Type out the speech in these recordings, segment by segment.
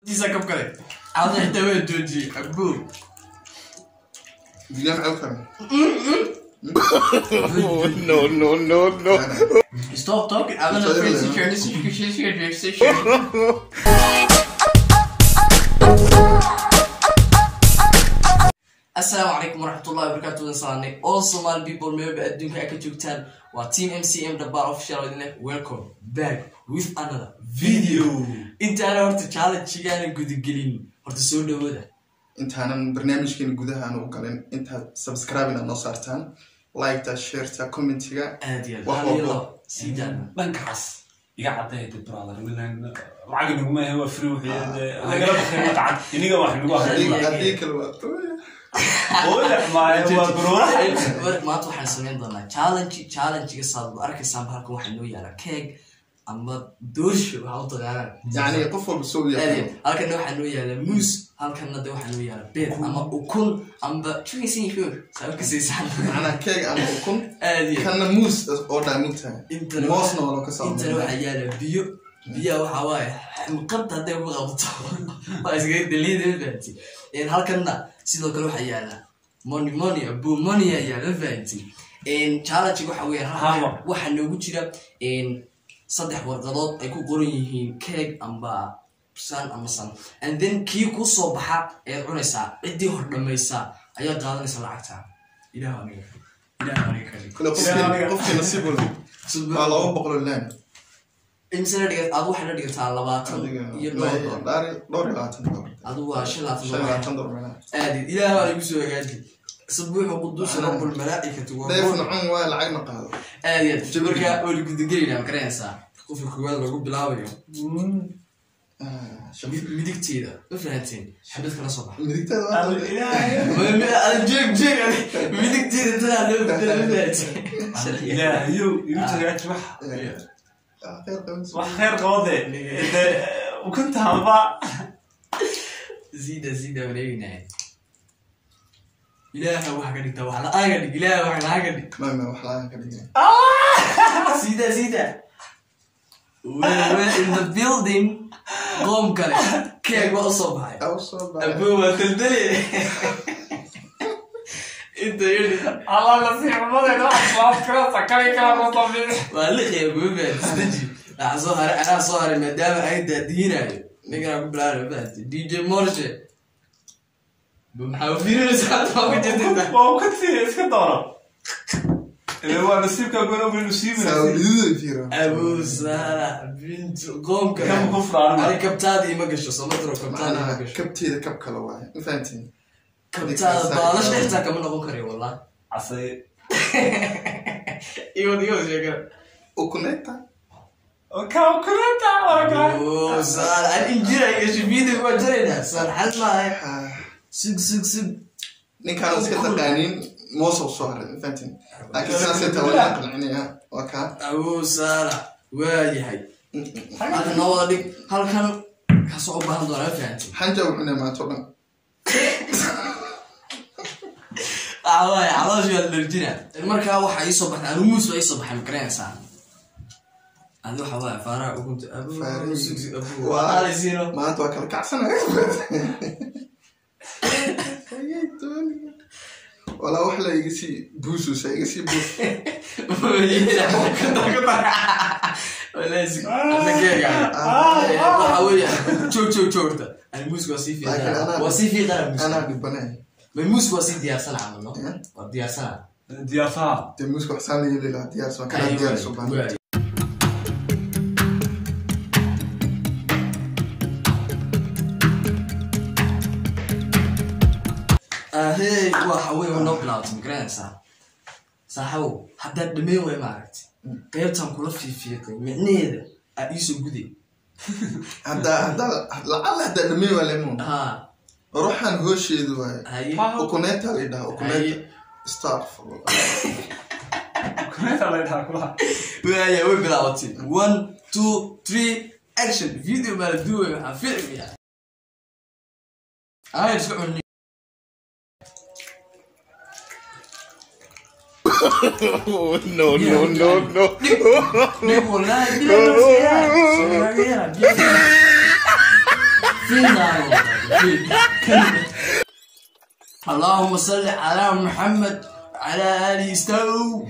Diisa kab kale ada xitaa waa joojiyey abuu. Biyaha maxay u karin? No, no, no, no. Stop talking. Adana. Assalaamu calaykum waraxmatullahi wabarakaatu. Wadan salaanay all Somali people meelba adduunka ay ka joogtaan. Waa team MCM Dhabaar Official idin leh welcome back with another video. Intaana horta challenge-gaana gudagelin, horta soo dhawooda. Intaanan barnaamijkeena gudaha aan u galin, intaad subscribe inaad noo saartaan, like-ta, share-ta, comment-iga, aad iyo aad wax hal iyo walbo. Labo sii daana. Dhankaas iga caddeeyay brother, lacag naguma ahe, waa free. Wixii nagala baxay lacag iniga wax nagu ahay. Haddii kale waa hooya maayo, waa baroora. Maanta waxaan samayn doonaa challenge. Challenge-ga saad u arkaysaan, halkan waxaa noo yaala keeg ama doorsho waxaa u taqaanaan. Yacni qof walba soo aad iyo yahay. Halkanna waxaa noo yaala muus, halkanna de waxaa noo yaala beed ama ukun amba saa u kasaysaan. Macnaha keeg ama ukun. Aad iyo kanna muus oo dhaamugtahay. Intana moosna waa loo ka intana soo. Waxaa yaala biyo. Biyaha waxaa waaye qabta hadday ku qabto waa iskaga daliida, ma fahanti? Halkanna sidoo kale waxaa yaala money, money abu money ayaa yaala, ma fahanti? Challenge waxa weeyaan Haba. Waxaa noogu jira saddex warqadood ay ku qoran yihiin keeg amba san ama san, and then kii kuu soo baxa ayaad cunaysaa. Ciddii hor dhamaysaa ayaa qaadanaysa lacagta. Ilaah aniga, ilaah aniga ka dhig. Kale qofkii nasiib u leh waa 200 oo laan. Imisena dhigat adu? Waxay la dhigataa 20 iyo dhowr dollar. Dhowr iyo labaatan dollar. Adu waa 25 25 dollar. Dollar meelaha. Aadi ilaah baa igu soo hagaaji. Sabuuxu quduusa rabbul malaaikati wa dheefna cun waa lacagna qaado. Aad iyo aad. Marka waa la gudagelinaa, ma garanaysaa qofka koowaad lagu bilaabayo? Midigteeda, ma fahanteen? Xabad kala soo baxa. Midigtaada waa Jeeg jeeg midigteeda tanaa loo bedela, ma fahanteen? Ilaahayow igu tagaaji wax. Khayr qabanaysa. Wax khayr qabade de ukunta hamba. Zida zida wareeginaya. Ilaaha waxa ka dhigtaa wax la-aan ka dhig. Ilaaha wax la-aan ka dhig. Ma wax la-aan ka dhigay. Sida sida we're in the building. Qoom kale keeg waa usoo baxay. Aa, u soo baxay. Abuu waa daldale inta yidhi. Allah nasiib xumadeeda wax laab kala sakari kala kusoo. Waa liqi abuu baa isdeji. Waxaa soo haray, anaa soo haray maadaama ay daadiinayo ninkanaa ku bilaabay, mafahanti? DJ Morshe maxaa u fiirinaysaa? Waa ku jirta. Waa ukuntii iska doono. Ee, waa nasiibka goona inuu siibi. Saawliduda fiiro. Abuu Saalax bint qoom kale. Kam ku furaan. Ani kabtaada ima gasho somatro, kabtaada ima Macnaha gasho. Kabteeda kab kale waaye, ma fahantiin? Kabtaada baalasha xitaa kama noqon karayo wallah. Casay. Iwad iwad sheekada. Ukuneta. Ka ukunta waragaa. Oh, Saalax ani injira gasho video waa jaraynaa. Saalax maaha. Sug sug sug. Ninkaan iska taqaanin moos oo soo haray, ma fahantiin? Laakiin saasay taa waa inaan qancinayaa, waa kaa. Abuu Saalax waa yahay. Halkan noo wada dhig, halkan kaasoo u baahan doonaa, ma fahantin? Xanja wuxuu maanta o dhan. Waxa waaye caloosha waa la dharjinaa. Markaa waxaa iisoo baxday anigu muus baa iisoo baxay, ma garanaysaa? Adi waxa waaye faaraha ukunta abuu. Faarihii. Sug sug abuu waa qaalaysiino. Maanta waa kala kacsanaya. Walaa wax la iga sii buusuusa, iga sii buus. Waxa weeyaan joog joog joogta ani muuska waa sii Laakiin fiiqana. Waa sii fiiqana muuska. Anaa dhibanay. Ma muuska waa sii diyaarsana camal, no? Yeah. Waa diyaarsana. Diyaarsaha. Dee muuska waxsaan la yeeli lahaa diyaarsan kanaa diyaarso baan. Waay. Ahey, waxa wey noo bilaabtay, ma garanaysaa saaxibow? Haddaad dhammayn way maaragtay qaybtan kula fiifiiqay micnaheeda aa iisoo guday. Haddaa lacala haddaa dhamay waa lemo. Ha. Ruuxan hoosheedu waaye. Haye. Ukuneta la yidhaha ukuneta. Haye. Astaqfirullah. Ukunta la dhaha kulaha. Waaya, way bilaabatay. One, two, three, action! Video baa la duubay, waxaa filmaya anaa iska cunni. No, no, no, no. Dhig wallaahi biyaa. اللهم صل على محمد على آله استو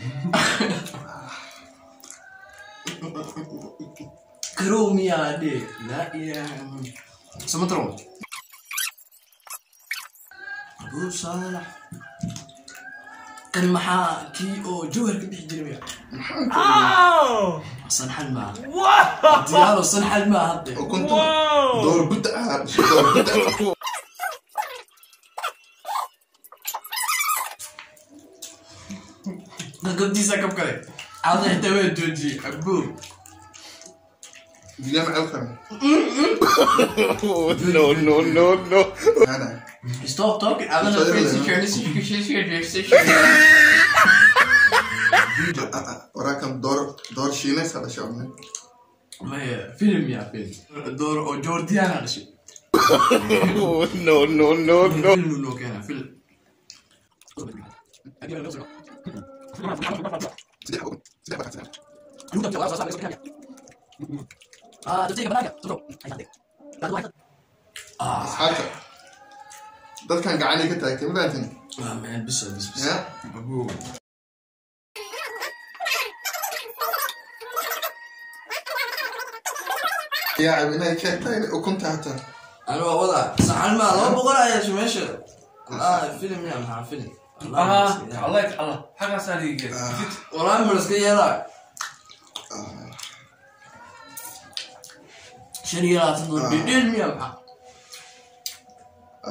كروم يا دي لا إله سمترو أبو صالح كان محا كي أو جوهر كبيح جرمي صنحل ما ديالو صنحل ما هطي وكنت دور بدعة دور بدعة قد سكب كله عاوز احتوي جوجي أبو جامع الخم No no no no. أنا Stop talking. I'm gonna وراكم دور شينيس هذا شو عمل؟ ما هي فيلم يا فيلم دور جورديان هذا شيء. No no no no. فيلم لو كان فيلم. أصحابك dadkan gacani ka taagtay ma fahantin? Man, bis bis bis. Ya? Abu. Ya inay keentay ukunta hata. Ana waa wada saxan ma laba boqol ayaa meesha. Ah, film ya maxaa film. Allah Allah xaga saariga. Wallahi ma iska yeelaa. 25 dolar bidil miya maxaa?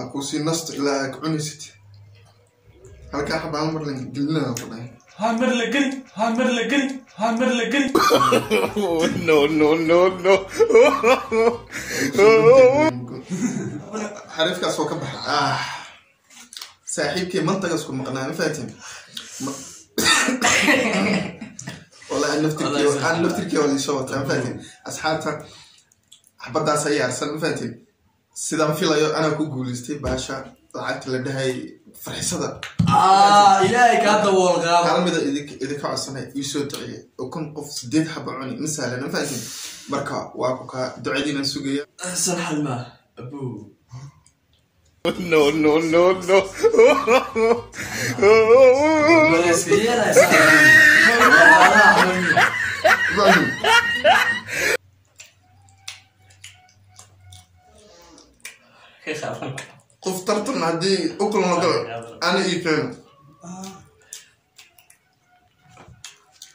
Aku sii nasto ilaa aad cunaysid. Halkaa xabaan mar la gelinaa ku dhahay. Ha mar la geli, ha mar la geli, ha mar la geli. No no no no. Xariifkaas oo ka baxa. Saaxiibkii mantagas ku maqnaa ma fahantin? Wallahi naftirkii waa liisoo wataa ma fahantin? Asxaabta xabadaas ayaa arsan ma fahantin? Sidaan filayo anaa ku guulaystay baasha lacagta la dhahay farxisada. Ilaahay kaa dabool qaado. Hal mida idinka codsanay ii soo duceeye ukun qof 8 xabo cuni ma sahlan ma fahantin? Marka waa ku kaa ducadiinan sugaya. Sanxal ma abu. No no no no. Qof tartan haddii ukun la galo ana ii keeno.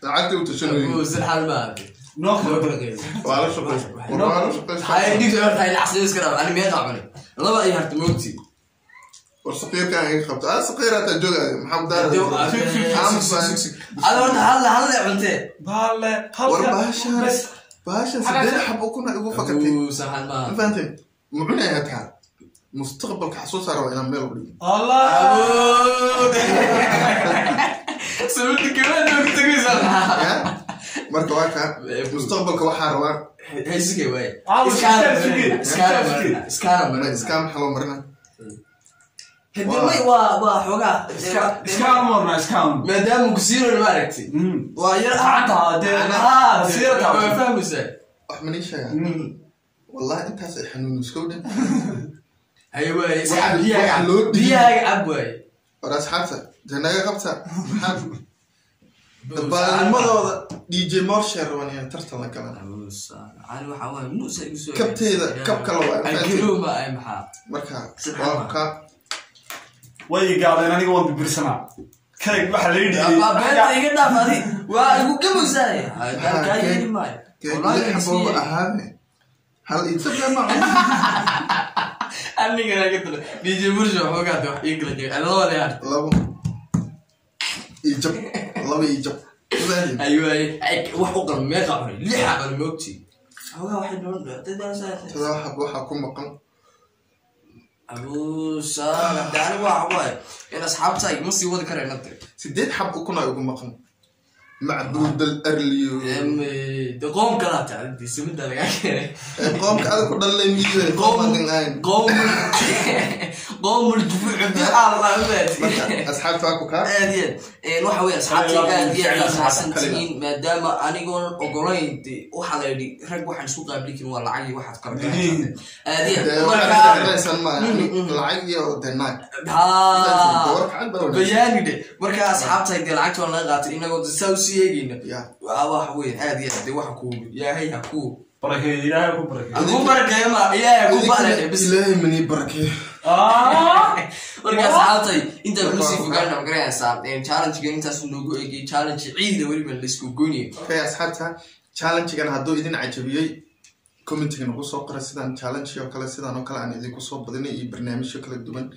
Lacagta u tashanayo. Abu sanxal ma. Noo kala Waa la shaqeysta. Waa la shaqeysta. Hay dhigto horta lacag iska rab ani meeqa cunay. Laba ay harta moogti. War saqiirkan iga qabto. Ah saqiir hata joogay maxaa daar. Ada horta hal cuntee. Baale War baasha baasha 8 xabo ukun igu fakatay. Abu sanxal ma. Ma fahanteen? Ma cunaya taa. Mustaqbalka xasuus rabo inaan meel u dhigo. Allah. Sababta kale oo tagaysaa. Marka waa ka mustaqbalka waxaa rabaa haysigay waay. Iskaara ma iskaam xalo marina. Hadii may waa xogaa Iskaam marna iskaam. Maadaama ku siiro ma aragtay. Waa yar Gacanta hadee siirta waa fahmaysaa. Wax ma nii sheegaa? Wallahi intaas ay xanuun iska dhan. Hay waay Waxa loo dhiibay. Biyaaga cab waay. War asxaabta janaga qabta maxaa dabaalnimadooda DJ Morshe rabaan inay tartan la galaan. Cali waxa waaye Muuse igu soo Kabteeda kab kale waaye. Alkiruuma ay maxaa. Marka waa ka way gaadeen aniga waan bibirsanaa. Keeg waxa la yidhi. Beenta iga dhaaf adi waa igu gamaysaa. Kaa yeeli maayo. Wallahi xabooba ahaane. Hal iibsada ma cun. Aniga laga talo. DJ Morshe wuxuu gaadhay wax ii kala jeex. Laba la yaar. Labo. Iijab. Laba iijab. Ayuu ay wax u qalm meeqa cunay. 6 cunay moogti. Xogaa waxay doon dadaasaa. Todoba xabo waxaa ku maqan. Abu Saalax daani waa waay in asxaabta ay ma sii wadi kareen hadda. 8 xabo ukun ay ugu maqan. Macduud al-arliyo. De qoom kala tahay simida laga keenay. Qoomka aad ku dhalay miyo qoom aan ahayn. Qoomul jufuuc bi'aa. Marka asxaabta waa ku kaa. Aad iyo aad waxa weeye, asxaabtay, aad iyo aad baad mahadsantihiin, maadaama anigoon ogolayn de waxaa la yidhi rag waxaan isku qaabili karin waa lacag iyo waxaad kala garanaysaa, aad iyo Dee aad. waxaad Marka garanaysan maaha lacag iyo dee naag. Haa. Warka cad baa wanaagsan. Bayaani dhe. Marka asxaabtay, dee lacagta waan laga qaatay inagoo de saa usii eegeyna. Waa waxa weeye, aad iyo aad dee waxa ku Ilaahay ha ku Barakeeyo, Ilaahay ku barakeeyo. Ha ku barakeeyo, ma Ilaahay ha ku ba'le bis. Ilaahay mani barakeeyo. Ah! Marka asxaabtay, intaan kusii fogaana, ma garanaysaa, challenge-ga intaas noogu eegay, challenge ciida weliba laisku goynayay. Okay, asxaabta, challenge-gan hadduu idin cajabiyey, commentiga nagu soo qora sidaan challenge oo kale, sidaan oo kale aan idinku soo badinay iyo barnaamijyo kala duwan.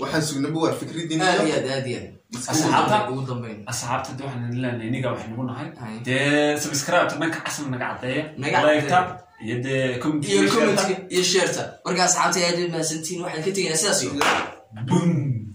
Waxaan sugnaba waa fikridiin. Aad iyo aad, aad iyo aad. Asxaabta. Ugu dambeyn, asxaabta de waxaan idin leenahay, iniga waxay nagu nahay Hay. dee subscribe dhanka casna naga caddeeya, Naga caddeeya. like-ta iyo dee comment iyo commentka iyo shareta. Marka asxaabta, aad iyo mahadsantihiin, waxaan ka tegaynaa sidaas iyo Boom.